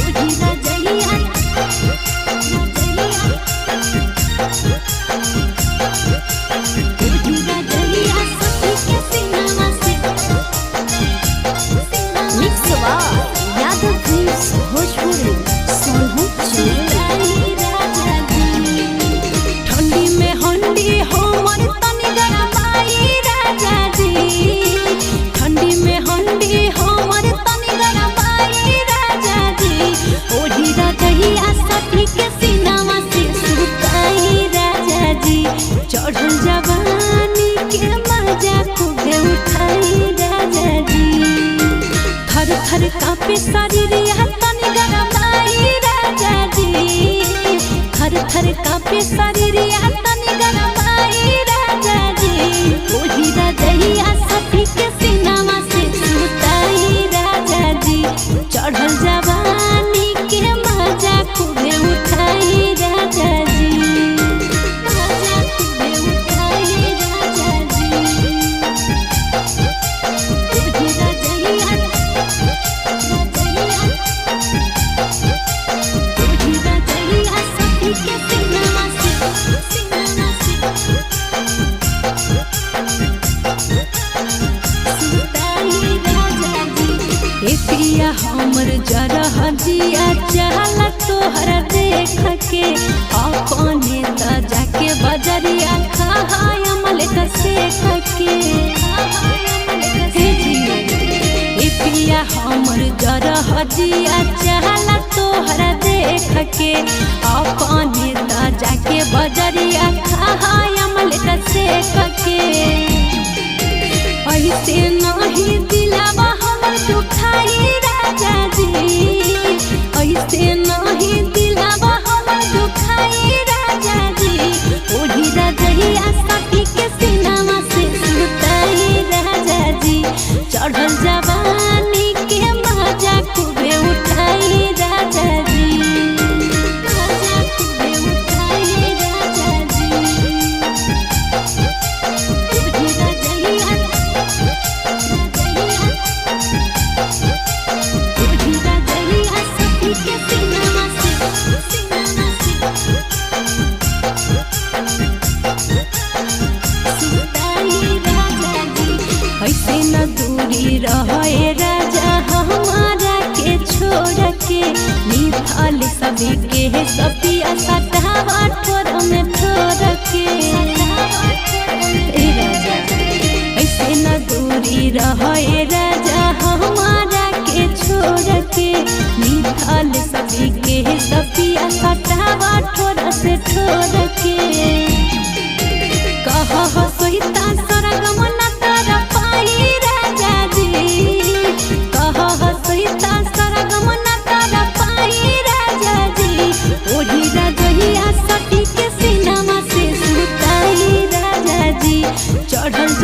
ओढ़ी रजइया ओढ़ी रजइया सखी के सीनावा से। मिक्स बा यादव फिल्म्स भोजपुरी सोनू सुताई राजा जी। ठंडी में हंडी हमर तनी गरमाई राजा जी। ठंडी में हंडी हमर तनी गरमाई राजा जी। ओढ़ी रजइया सखी के सीनावा से सुताई राजा जी। चढ़ल जवानी के मजा खूबे उठाई राजा जी। थर थर कापे शरीर तनी गरमाई राजा जी। थर थर कापे शरीर तनी गरमाई राजा जी। ओढ़ी रजइया सखी के सीनावा से सुताई राजा जी। चढ़ल जवानी के मजा खूबे उठाई राजा जी। मजा खूबे उठाई राजा जी। ओढ़ी रजइया ओढ़ी रजइया सखी के सीनावा से, सीनावा से। सुताई राजा जी। ए पिया हमर जरा हजिया चाहला तोहरा देख के, अपने त जाके बजरिया खा अमल से के। हे जी, ए पिया हमर जरा हजिया चाहला तोहरा देख के, अपने त जाके बजरिया खा अमल से के। ऐसे नहीं दिलावा हमर दुखाई राजा जी। ऐसे नहीं दिलावा हमर दुखाई राजा जी। ओढ़ी रजइया सखी के सीनावा से सुताई राजा जी। चढ़ल जवानी के मजा खूबे उठाई राजा जी। मजा खूबे उठाई राजा जी। ओढ़ी रजइया ओढ़ी रजइया सखी के सीनावा से, सीनावा से। सुताई राजा जी। ऐसे न दूरी रहे राजा हमारा के छोड़ के, मिथल सभी के सपिया सटावा ठोर में ठोर के। ए राजा, ऐसे न दूरी रहे राजा हमारा के छोड़ के, मिथल सभी के सपिया सटावा ठोर से ठोर के। कह सोहिता सरगम न तर पाई राजा जी। कह सोहिता सरगम न तर पाई राजा जी। ओढ़ी रजइया सखी के सीनावा से सुताई राजा जी। चढ़ल